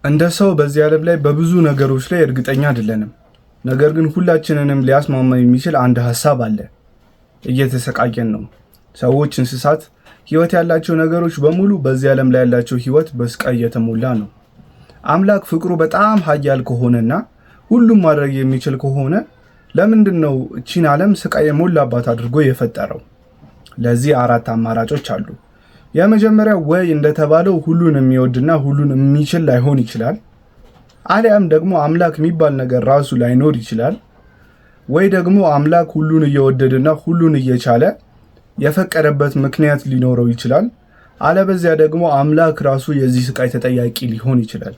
እንደ ሰው በዚህ ዓለም ላይ በብዙ ነገሮች ላይ እርግጠኛ አይደለንም። ነገር ግን ሁላችንንም ሊያስማማ የሚችል አንድ ሀሳብ አለ። እየተሰቃየን ነው። ሰዎች፣ እንስሳት፣ ህይወት ያላቸው ነገሮች በሙሉ በዚህ ዓለም ላይ ያላቸው ህይወት በስቃይ የተሞላ ነው። አምላክ ፍቅሩ በጣም ኃያል ከሆነና ሁሉም ማድረግ የሚችል ከሆነ ለምንድን ነው እቺን ዓለም ስቃይ የሞላባት አድርጎ የፈጠረው? ለዚህ አራት አማራጮች አሉ። የመጀመሪያው ወይ እንደተባለው ሁሉን የሚወድና ሁሉን የሚችል ላይሆን ይችላል። አሊያም ደግሞ አምላክ የሚባል ነገር ራሱ ላይኖር ይችላል። ወይ ደግሞ አምላክ ሁሉን እየወደደና ሁሉን እየቻለ የፈቀደበት ምክንያት ሊኖረው ይችላል። አለበዚያ ደግሞ አምላክ ራሱ የዚህ ስቃይ ተጠያቂ ሊሆን ይችላል።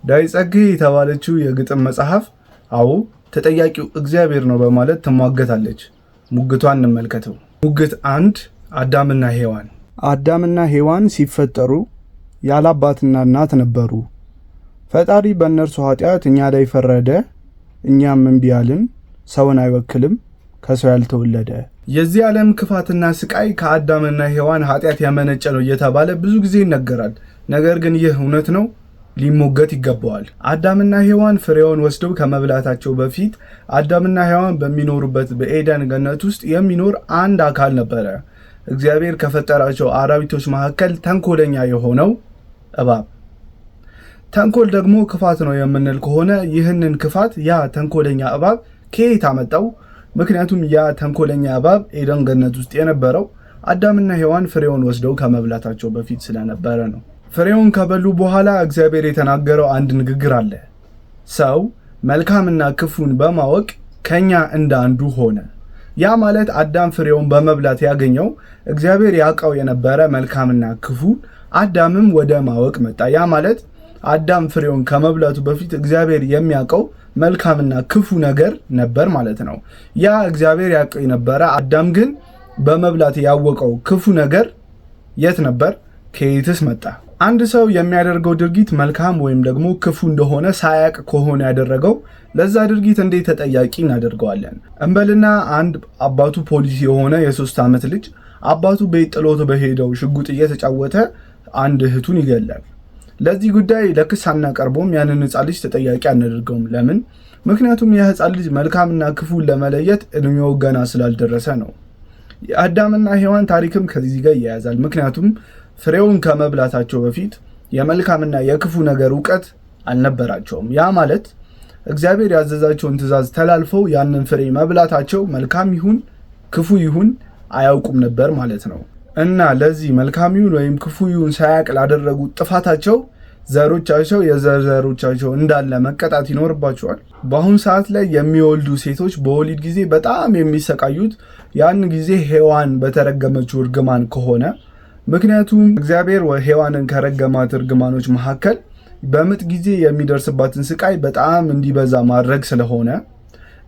ዳዊት ጸጋዬ የተባለችው የግጥም መጽሐፍ አዎ ተጠያቂው እግዚአብሔር ነው በማለት ትሟገታለች። ሙግቷን እንመልከተው። ሙግት አንድ፣ አዳምና ሔዋን። አዳምና ሔዋን ሲፈጠሩ ያለ አባትና እናት ነበሩ። ፈጣሪ በእነርሱ ኃጢአት እኛ ላይ ፈረደ፣ እኛም እምቢ አልን። ሰውን አይወክልም ከሰው ያልተወለደ። የዚህ ዓለም ክፋትና ስቃይ ከአዳምና ሔዋን ኃጢአት ያመነጨ ነው እየተባለ ብዙ ጊዜ ይነገራል። ነገር ግን ይህ እውነት ነው? ሊሞገት ይገባዋል። አዳምና ሔዋን ፍሬውን ወስደው ከመብላታቸው በፊት አዳምና ሔዋን በሚኖሩበት በኤደን ገነት ውስጥ የሚኖር አንድ አካል ነበረ። እግዚአብሔር ከፈጠራቸው አራዊቶች መካከል ተንኮለኛ የሆነው እባብ። ተንኮል ደግሞ ክፋት ነው የምንል ከሆነ ይህንን ክፋት ያ ተንኮለኛ እባብ ከየት አመጣው? ምክንያቱም ያ ተንኮለኛ እባብ ኤደን ገነት ውስጥ የነበረው አዳምና ሔዋን ፍሬውን ወስደው ከመብላታቸው በፊት ስለነበረ ነው። ፍሬውን ከበሉ በኋላ እግዚአብሔር የተናገረው አንድ ንግግር አለ። ሰው መልካምና ክፉን በማወቅ ከኛ እንደ አንዱ ሆነ። ያ ማለት አዳም ፍሬውን በመብላት ያገኘው እግዚአብሔር ያውቀው የነበረ መልካምና ክፉን አዳምም ወደ ማወቅ መጣ። ያ ማለት አዳም ፍሬውን ከመብላቱ በፊት እግዚአብሔር የሚያውቀው መልካምና ክፉ ነገር ነበር ማለት ነው። ያ እግዚአብሔር ያውቀው የነበረ አዳም ግን በመብላት ያወቀው ክፉ ነገር የት ነበር? ከየትስ መጣ? አንድ ሰው የሚያደርገው ድርጊት መልካም ወይም ደግሞ ክፉ እንደሆነ ሳያቅ ከሆነ ያደረገው ለዛ ድርጊት እንዴት ተጠያቂ እናደርገዋለን? እንበልና አንድ አባቱ ፖሊስ የሆነ የ3 ዓመት ልጅ አባቱ ቤት ጥሎት በሄደው ሽጉጥ እየተጫወተ አንድ እህቱን ይገላል። ለዚህ ጉዳይ ለክስ አናቀርበውም፣ ያንን ሕፃን ልጅ ተጠያቂ አናደርገውም። ለምን? ምክንያቱም ያ ሕፃን ልጅ መልካምና ክፉን ለመለየት እድሜው ገና ስላልደረሰ ነው። የአዳምና ሔዋን ታሪክም ከዚህ ጋር ይያያዛል። ምክንያቱም ፍሬውን ከመብላታቸው በፊት የመልካምና የክፉ ነገር እውቀት አልነበራቸውም። ያ ማለት እግዚአብሔር ያዘዛቸውን ትእዛዝ ተላልፈው ያንን ፍሬ መብላታቸው መልካም ይሁን ክፉ ይሁን አያውቁም ነበር ማለት ነው። እና ለዚህ መልካም ይሁን ወይም ክፉ ይሁን ሳያውቅ ላደረጉት ጥፋታቸው ዘሮቻቸው የዘር ዘሮቻቸው እንዳለ መቀጣት ይኖርባቸዋል። በአሁን ሰዓት ላይ የሚወልዱ ሴቶች በወሊድ ጊዜ በጣም የሚሰቃዩት ያን ጊዜ ሔዋን በተረገመችው እርግማን ከሆነ፣ ምክንያቱም እግዚአብሔር ሔዋንን ከረገማት እርግማኖች መካከል በምጥ ጊዜ የሚደርስባትን ስቃይ በጣም እንዲበዛ ማድረግ ስለሆነ፣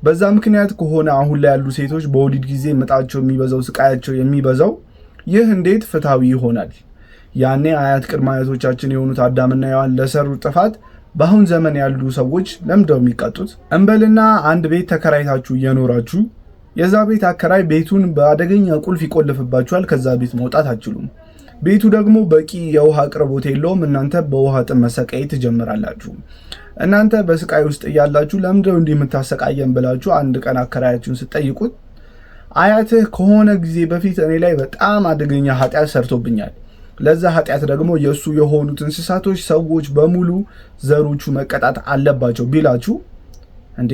በዛ ምክንያት ከሆነ አሁን ላይ ያሉ ሴቶች በወሊድ ጊዜ ምጣቸው የሚበዛው፣ ስቃያቸው የሚበዛው፣ ይህ እንዴት ፍትሐዊ ይሆናል? ያኔ አያት ቅድመ አያቶቻችን የሆኑት አዳምና ሔዋን ለሰሩት ጥፋት በአሁን ዘመን ያሉ ሰዎች ለምንድነው የሚቀጡት? እንበልና አንድ ቤት ተከራይታችሁ እየኖራችሁ የዛ ቤት አከራይ ቤቱን በአደገኛ ቁልፍ ይቆልፍባችኋል። ከዛ ቤት መውጣት አትችሉም። ቤቱ ደግሞ በቂ የውሃ አቅርቦት የለውም። እናንተ በውሃ ጥም መሰቃየት ትጀምራላችሁ። እናንተ በስቃይ ውስጥ እያላችሁ ለምንድነው እንዲህ የምታሰቃየን ብላችሁ አንድ ቀን አከራያችሁን ስትጠይቁት አያትህ ከሆነ ጊዜ በፊት እኔ ላይ በጣም አደገኛ ኃጢአት ሰርቶብኛል፣ ለዛ ኃጢአት ደግሞ የእሱ የሆኑት እንስሳቶች፣ ሰዎች በሙሉ ዘሮቹ መቀጣት አለባቸው ቢላችሁ፣ እንዴ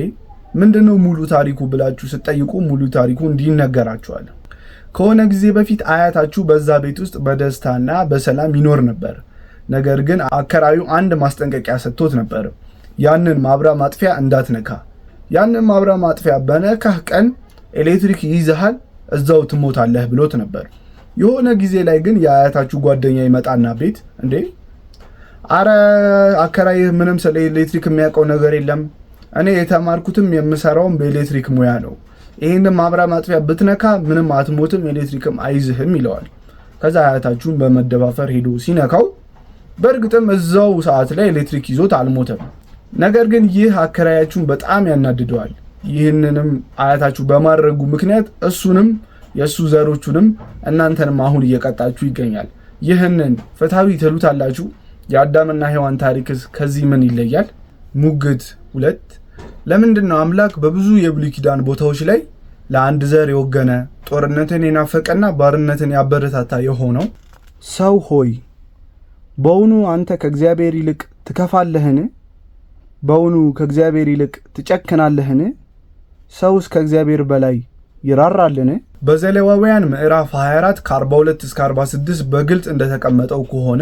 ምንድነው ሙሉ ታሪኩ ብላችሁ ስትጠይቁ ሙሉ ታሪኩ እንዲህ ይነገራችኋል። ከሆነ ጊዜ በፊት አያታችሁ በዛ ቤት ውስጥ በደስታና በሰላም ይኖር ነበር። ነገር ግን አከራዩ አንድ ማስጠንቀቂያ ሰጥቶት ነበር። ያንን ማብሪያ ማጥፊያ እንዳትነካ፣ ያንን ማብሪያ ማጥፊያ በነካህ ቀን ኤሌክትሪክ ይይዝሃል፣ እዛው ትሞታለህ ብሎት ነበር። የሆነ ጊዜ ላይ ግን የአያታችሁ ጓደኛ ይመጣና ቤት እንዴ አረ አከራይህ ምንም ስለ ኤሌክትሪክ የሚያውቀው ነገር የለም፣ እኔ የተማርኩትም የምሰራውም በኤሌክትሪክ ሙያ ነው፣ ይህንን ማብሪያ ማጥፊያ ብትነካ ምንም አትሞትም፣ ኤሌክትሪክም አይዝህም ይለዋል። ከዛ አያታችሁን በመደፋፈር ሄዶ ሲነካው በእርግጥም እዛው ሰዓት ላይ ኤሌክትሪክ ይዞት አልሞተም። ነገር ግን ይህ አከራያችሁን በጣም ያናድደዋል። ይህንንም አያታችሁ በማድረጉ ምክንያት እሱንም የእሱ ዘሮቹንም እናንተንም አሁን እየቀጣችሁ ይገኛል። ይህንን ፍትሐዊ ትሉታላችሁ? የአዳምና ሔዋን ታሪክስ ከዚህ ምን ይለያል? ሙግት 2፣ ለምንድን ነው አምላክ በብዙ የብሉይ ኪዳን ቦታዎች ላይ ለአንድ ዘር የወገነ፣ ጦርነትን የናፈቀና ባርነትን ያበረታታ የሆነው? ሰው ሆይ፣ በውኑ አንተ ከእግዚአብሔር ይልቅ ትከፋለህን? በውኑ ከእግዚአብሔር ይልቅ ትጨክናለህን? ሰውስ ከእግዚአብሔር በላይ ይራራልን? በዘሌዋውያን ምዕራፍ 24 ከ42 እስከ 46 በግልጽ እንደተቀመጠው ከሆነ፣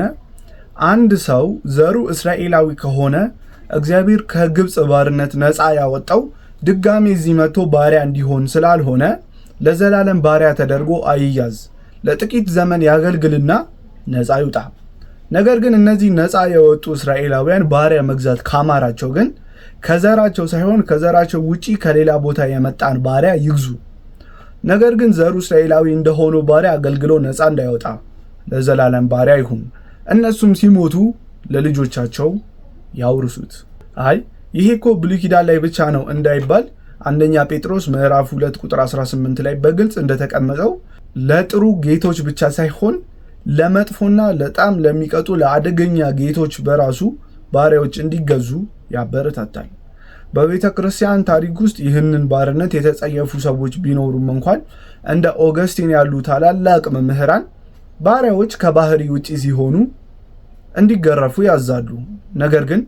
አንድ ሰው ዘሩ እስራኤላዊ ከሆነ እግዚአብሔር ከግብፅ ባርነት ነፃ ያወጣው ድጋሜ እዚህ መጥቶ ባሪያ እንዲሆን ስላልሆነ ለዘላለም ባሪያ ተደርጎ አይያዝ። ለጥቂት ዘመን ያገልግልና ነፃ ይውጣ። ነገር ግን እነዚህ ነፃ የወጡ እስራኤላውያን ባሪያ መግዛት ካማራቸው ግን ከዘራቸው ሳይሆን ከዘራቸው ውጪ ከሌላ ቦታ የመጣን ባሪያ ይግዙ። ነገር ግን ዘሩ እስራኤላዊ እንደሆነ ባሪያ አገልግሎ ነፃ እንዳይወጣ ለዘላለም ባሪያ ይሁን። እነሱም ሲሞቱ ለልጆቻቸው ያውርሱት። አይ፣ ይሄ እኮ ብሉይ ኪዳን ላይ ብቻ ነው እንዳይባል፣ አንደኛ ጴጥሮስ ምዕራፍ 2 ቁጥር 18 ላይ በግልጽ እንደተቀመጠው ለጥሩ ጌቶች ብቻ ሳይሆን ለመጥፎና በጣም ለሚቀጡ ለአደገኛ ጌቶች በራሱ ባሪያዎች እንዲገዙ ያበረታታል። በቤተ ክርስቲያን ታሪክ ውስጥ ይህንን ባርነት የተጸየፉ ሰዎች ቢኖሩም እንኳን እንደ ኦገስቲን ያሉ ታላላቅ መምህራን ባሪያዎች ከባህሪ ውጪ ሲሆኑ እንዲገረፉ ያዛሉ። ነገር ግን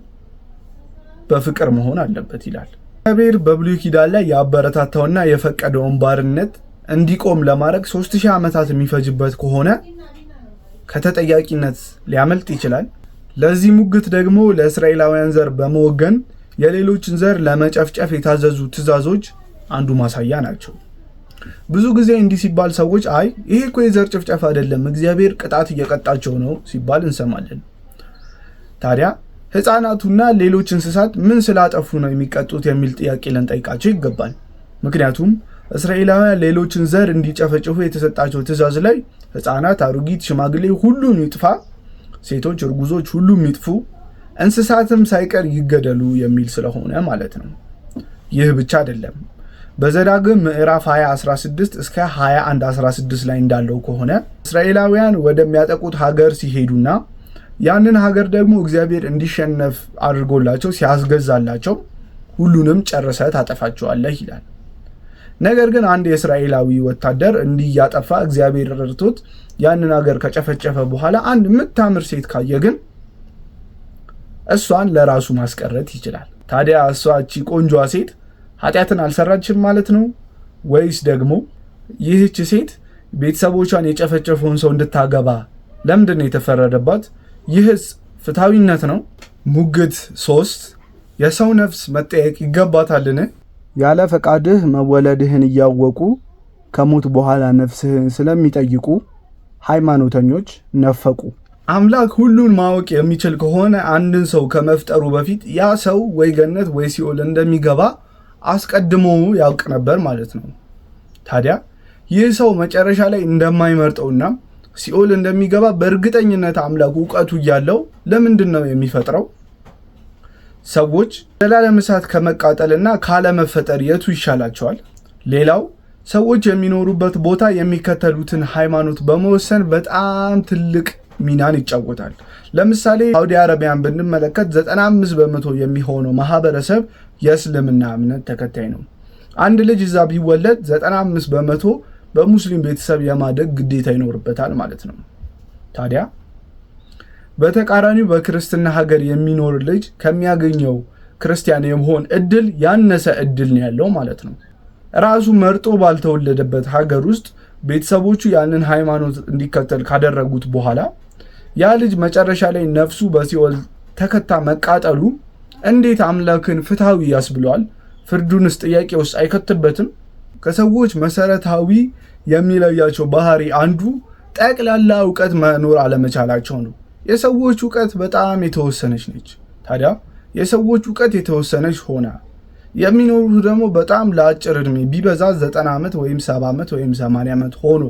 በፍቅር መሆን አለበት ይላል። እግዚአብሔር በብሉይ ኪዳን ላይ ያበረታታውና የፈቀደውን ባርነት እንዲቆም ለማድረግ 3000 ዓመታት የሚፈጅበት ከሆነ ከተጠያቂነት ሊያመልጥ ይችላል? ለዚህ ሙግት ደግሞ ለእስራኤላውያን ዘር በመወገን የሌሎችን ዘር ለመጨፍጨፍ የታዘዙ ትእዛዞች አንዱ ማሳያ ናቸው። ብዙ ጊዜ እንዲህ ሲባል ሰዎች "አይ፣ ይሄ እኮ የዘር ጭፍጨፋ አይደለም፣ እግዚአብሔር ቅጣት እየቀጣቸው ነው" ሲባል እንሰማለን። ታዲያ ሕፃናቱና ሌሎች እንስሳት ምን ስላጠፉ ነው የሚቀጡት የሚል ጥያቄ ልንጠይቃቸው ይገባል። ምክንያቱም እስራኤላውያን ሌሎችን ዘር እንዲጨፈጭፉ የተሰጣቸው ትእዛዝ ላይ ሕፃናት፣ አሮጊት፣ ሽማግሌ ሁሉም ይጥፋ፣ ሴቶች፣ እርጉዞች ሁሉም ይጥፉ፣ እንስሳትም ሳይቀር ይገደሉ የሚል ስለሆነ ማለት ነው። ይህ ብቻ አይደለም። በዘዳግም ምዕራፍ 20 16 እስከ 21 16 ላይ እንዳለው ከሆነ እስራኤላውያን ወደሚያጠቁት ሀገር ሲሄዱና ያንን ሀገር ደግሞ እግዚአብሔር እንዲሸነፍ አድርጎላቸው ሲያስገዛላቸው ሁሉንም ጨርሰህ ታጠፋቸዋለህ ይላል። ነገር ግን አንድ የእስራኤላዊ ወታደር እንዲያጠፋ እግዚአብሔር ረድቶት ያንን ሀገር ከጨፈጨፈ በኋላ አንድ የምታምር ሴት ካየ ግን እሷን ለራሱ ማስቀረት ይችላል። ታዲያ እሷ እቺ ቆንጆዋ ሴት ኃጢአትን አልሰራችም ማለት ነው? ወይስ ደግሞ ይህች ሴት ቤተሰቦቿን የጨፈጨፈውን ሰው እንድታገባ ለምንድን ነው የተፈረደባት? ይህስ ፍትሐዊነት ነው? ሙግት 3፣ የሰው ነፍስ መጠየቅ ይገባታልን? ያለ ፈቃድህ መወለድህን እያወቁ ከሞት በኋላ ነፍስህን ስለሚጠይቁ ሃይማኖተኞች ነፈቁ። አምላክ ሁሉን ማወቅ የሚችል ከሆነ አንድን ሰው ከመፍጠሩ በፊት ያ ሰው ወይ ገነት ወይ ሲኦል እንደሚገባ አስቀድሞ ያውቅ ነበር ማለት ነው። ታዲያ ይህ ሰው መጨረሻ ላይ እንደማይመርጠውና ሲኦል እንደሚገባ በእርግጠኝነት አምላክ እውቀቱ እያለው ለምንድን ነው የሚፈጥረው? ሰዎች ዘላለም እሳት ከመቃጠልና ካለመፈጠር የቱ ይሻላቸዋል? ሌላው ሰዎች የሚኖሩበት ቦታ የሚከተሉትን ሃይማኖት በመወሰን በጣም ትልቅ ሚናን ይጫወታል። ለምሳሌ ሳውዲ አረቢያን ብንመለከት 95% የሚሆነው ማህበረሰብ የእስልምና እምነት ተከታይ ነው። አንድ ልጅ እዛ ቢወለድ 95% በሙስሊም ቤተሰብ የማደግ ግዴታ ይኖርበታል ማለት ነው። ታዲያ በተቃራኒው በክርስትና ሀገር የሚኖር ልጅ ከሚያገኘው ክርስቲያን የመሆን እድል ያነሰ እድል ነው ያለው ማለት ነው። ራሱ መርጦ ባልተወለደበት ሀገር ውስጥ ቤተሰቦቹ ያንን ሃይማኖት እንዲከተል ካደረጉት በኋላ ያ ልጅ መጨረሻ ላይ ነፍሱ በሲኦል ተከታ መቃጠሉ እንዴት አምላክን ፍትሐዊ ያስብለዋል? ፍርዱንስ ጥያቄ ውስጥ አይከትበትም? ከሰዎች መሰረታዊ የሚለያቸው ባህሪ አንዱ ጠቅላላ እውቀት መኖር አለመቻላቸው ነው። የሰዎች እውቀት በጣም የተወሰነች ነች። ታዲያ የሰዎች እውቀት የተወሰነች ሆና የሚኖሩት ደግሞ በጣም ለአጭር እድሜ፣ ቢበዛ 90 ዓመት ወይም 70 ዓመት ወይም 80 ዓመት ሆኖ፣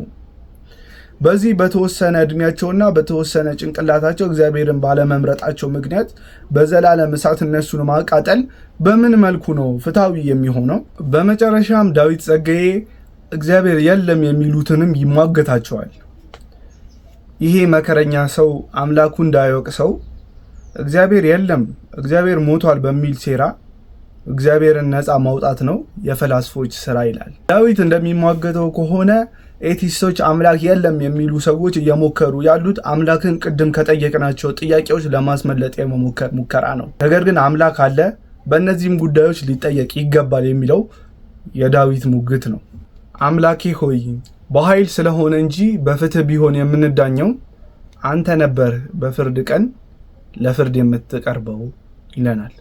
በዚህ በተወሰነ እድሜያቸውና በተወሰነ ጭንቅላታቸው እግዚአብሔርን ባለመምረጣቸው ምክንያት በዘላለም እሳት እነሱን ማቃጠል በምን መልኩ ነው ፍትሐዊ የሚሆነው? በመጨረሻም ዳዊት ጸጋዬ እግዚአብሔር የለም የሚሉትንም ይሟገታቸዋል። ይሄ መከረኛ ሰው አምላኩ እንዳይወቅሰው እግዚአብሔር የለም፣ እግዚአብሔር ሞቷል በሚል ሴራ እግዚአብሔርን ነፃ ማውጣት ነው የፈላስፎች ስራ ይላል። ዳዊት እንደሚሟገተው ከሆነ atheist ኦች፣ አምላክ የለም የሚሉ ሰዎች እየሞከሩ ያሉት አምላክን ቅድም ከጠየቅናቸው ጥያቄዎች ለማስመለጥ የመሞከር ሙከራ ነው። ነገር ግን አምላክ አለ፣ በእነዚህም ጉዳዮች ሊጠየቅ ይገባል የሚለው የዳዊት ሙግት ነው። አምላኬ ሆይ፣ በኃይል ስለሆነ እንጂ በፍትህ ቢሆን የምንዳኘው አንተ ነበር በፍርድ ቀን ለፍርድ የምትቀርበው ይለናል።